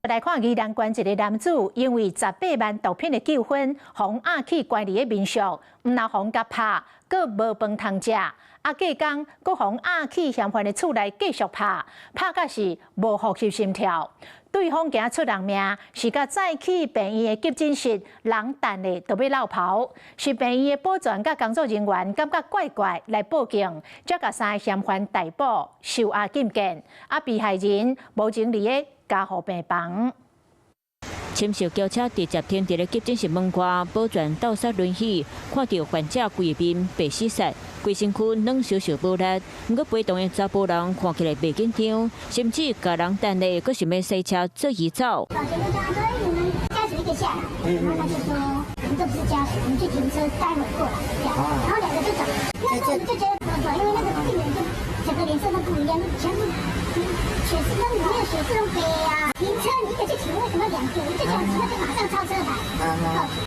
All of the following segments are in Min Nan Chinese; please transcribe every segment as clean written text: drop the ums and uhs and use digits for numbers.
來看宜蘭縣一个男子，因為十八萬毒品的糾紛，予押去關佇个民宿，毋但予人共拍，閣無飯通食。啊，隔工閣予押去嫌犯的厝內繼續拍，拍甲是無呼吸心跳。對方驚出人命，是共載去病院的急診室，人等咧都欲落跑。是病院的保全佮工作人員感覺怪怪，來報警，才共三个嫌犯逮捕，收押禁見。啊，被害人目前佇个加護病房。深色轎車直接停佇咧急診室門外，保全鬥剎輪椅，看著患者規面白死煞，規身軀軟燒燒無力。毋過陪同的查埔人看起來袂緊張，甚至共人等咧，閣想欲駛車做伊走。保全就叫他說：“哎，你們家屬一個下來。”然後他就說：“我們這不是家屬，我們去停車，待會過來。”這樣，然後兩個就走。那時候我們就覺得怪怪，因為那個病人就整個臉色都不一樣，全部血色都沒有血色都白啊。停車你一個去停，為什麼兩個？你就這樣子，他就馬上超車牌。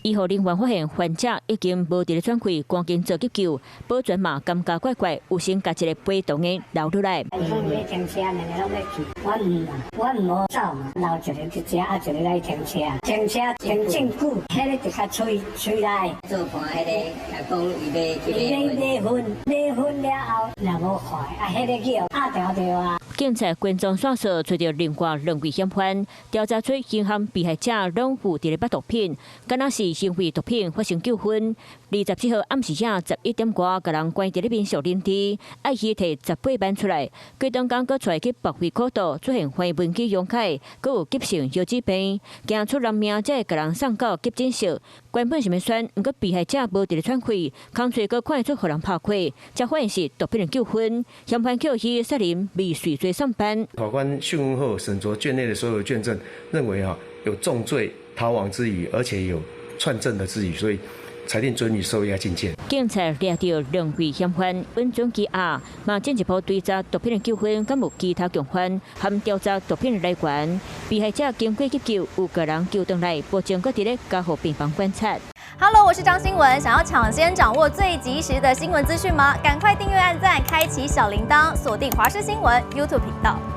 醫護人員發現患者已經無佇咧喘氣，趕緊做急救。保全嘛感覺怪怪，有先共一個陪同的留落來。伊講欲停車，兩个攏欲去，我毋，我毋好走嘛，留一个佇遮，啊一个來停車，停車停證久，彼个就較催催來。做伴彼个，共講伊欲去買買薰，買薰了後，若無快，啊，彼个叫壓著著啊。警察跟蹤線索，揣著另外兩位嫌犯，調查出嫌犯被害者攏有佇咧捌毒品，敢若是因為毒品發生糾紛。27號暗時仔11點外，共人關佇咧民宿淋治，愛彼提十八萬出來。過當工閣帶去北非苦毒，出現橫紋肌溶解，閣有急性腰子病，驚出人命，才會共人送到急診室。原本想欲喘，毋過被害者無佇咧喘氣，空喙閣看會出予人拍過，才發現是毒品的糾紛。嫌犯予伊殺人未遂罪送辦。法官訊問後審酌卷內的所有卷證，認為啊有重罪逃亡之虞，而且有串證的之虞，所以裁定准予收押禁見。警察掠著兩位嫌犯，穩準羈押，嘛進一步追查毒品的糾紛，敢有其他共犯，含調查毒品的來源。被害者經過急救，有共人救轉來，目前閣佇咧加護病房觀察。 Hello，我是張新聞，想要搶先掌握最及時的新聞資訊嗎？趕快訂閱、按讚、開啟小鈴鐺，鎖定華視新聞 YouTube 頻道。